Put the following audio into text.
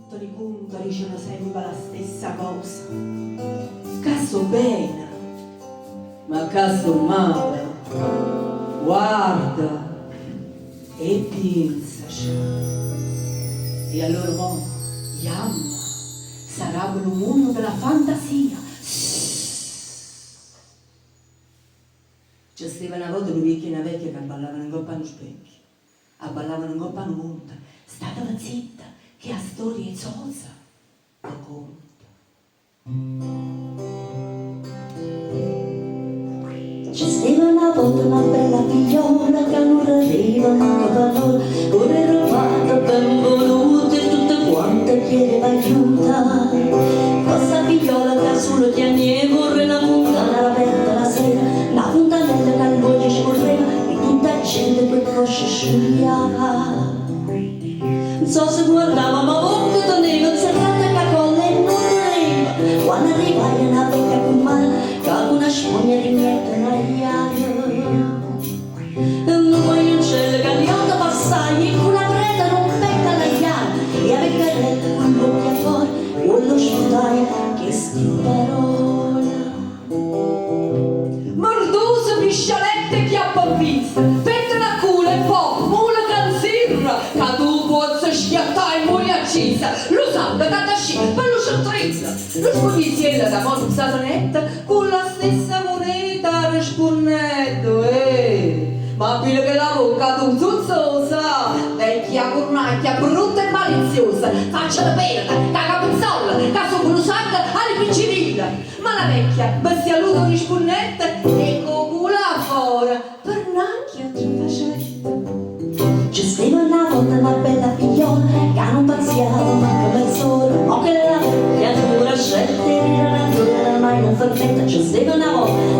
Tutte li cunte diceno sempe la stessa cosa, Ccà sto bene, ma ccà sto male. Guarda e piensace. E allora mo jammo, s'arape lu munno de la fantasia. Ce steva na vota nu viecchio e na vecchia che abballavano 'ncopp' a nu specchio. Abballavano 'ncopp' a nu monte. Stateve zitta, che 'a storia 'e Zoza ve conto. Ce steva na vota na bella figliola ca nun rereva manco parola, Pure ero fatta ben voluta e tutte quante chiedeva aiuto. Questa figliola che solo chiagneva, vorrei una fontana aperta la sera, una fontanella che all'uoglio scorreva e tutta la gente quel cosce sciugliava. Non so se guardava, ma bocca teneva serrata che colla e non rideva. Quando arrivai una vecchia comare, che con una spugna rignetta l'aria. Nu guagliunciello che liota passai e con una preta rompette la chiave e a vecchiarella con l'occhio a fuori, quello sputai che sti parole. Merdose, piscialette e chiappavviste, pettene a culo e po' mula canzirra, ca tu puozze schiattà e muri accisa, lu sangue t'ha da scì pe' lu centrillo. Lu scugnizziello da mo' nun s'atenette, cu la stessa moneta rispunnette, Uè, ma appila chella vocca tu zuzzosa, vecchia curnacchia, brutta e maliziosa, faccia de perna, ca capezzolla, ca suca lu sangue a li piccirille. Ma la vecchia, bestialuta, rispunnette e co' culo 'a fora, pernacchia ce facette. Ce steva una volta una bella figliola che non pazziava manco mezz'ora, o che la vecchia dura scelta era natura mai non fermetta. Ce steva una volta